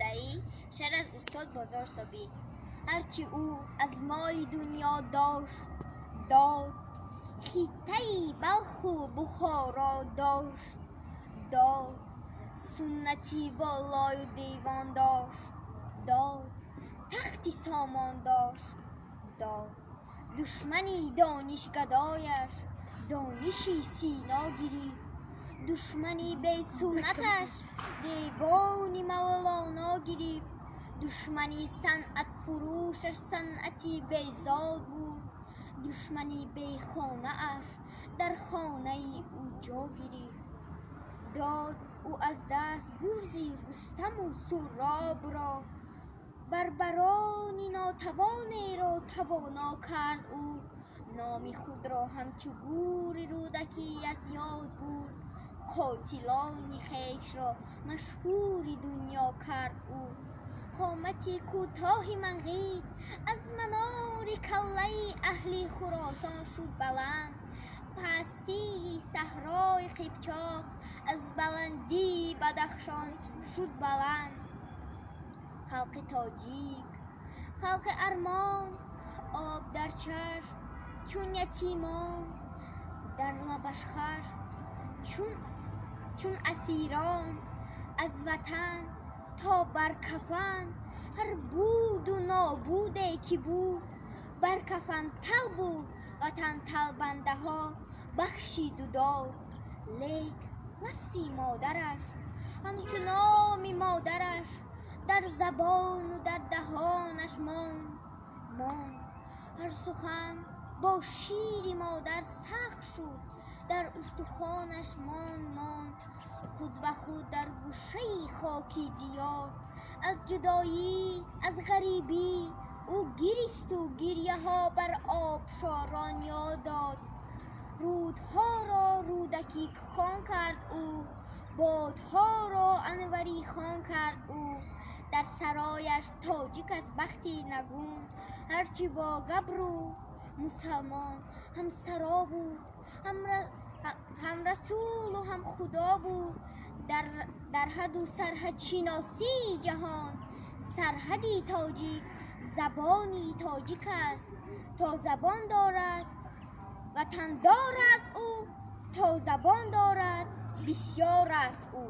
Мисраи шеър аз устод Бозор Собир. Ҳарчи ӯ аз моли дунё дошт, дод. Хиттаи Балху Бухоро дошт, дод. Суннати волою девон дошт, дод. Тахти Сомон дошт, дод. Душмани донишгадояш дониши Сино гирифт. Душмани бесуннаташ девони Мавлоно гирифт. Душмани санъатфурӯшаш санъати безод бурд. Душмани бехонааш дар хонаи ӯ ҷо гирифт. Дод ӯ аз даст гурзи Рустаму Суҳробро. Барбарони нотавонеро тавоно кард ӯ. Номи худро ҳамчу гӯри Рӯдакӣ аз ёд бурд. Қотилони хешро машҳури дунё кард ӯ. Қомати кӯтоҳи Манғит аз манори каллаи аҳли Хуросон шуд баланд. Пастии саҳрои Қипчоқ аз баландии Бадахшон шуд баланд. Халқи тоҷик, халқи армон, об дар чашм, чун ятимон, дар лабаш хашм, чун асирон, аз ватан то бар кафан, ҳар буду нобуде ки буд, бар кафан талбу ватанталбандаҳо бахшиду дод. Лек лафзи модараш ҳамчу номи модараш дар забону дар даҳонаш монд, монд. Ҳар сухан бо шири модар сахт шуд, дар устухонаш монд, монд. Худ ба худ дар гӯшаи хоки диёр, аз ҷудоӣ, аз ғарибӣ ӯ гиристу гирьяҳо бар обшорон ёд дод. Рӯдҳоро Рӯдакӣ хон кард ӯ, бодҳоро Анварӣ хон кард ӯ. Дар сарояш тоҷик аз бахти нагун, ҳарчи бо габру мусалмон ҳамсаро буд, ҳам расулу ҳам худо буд. Дар ҳаду сарҳадшиносии ҷаҳон сарҳади тоҷик забони тоҷик аст. То забон дорад, ватандор аст ӯ, то забон дорад, бисёр аст ӯ.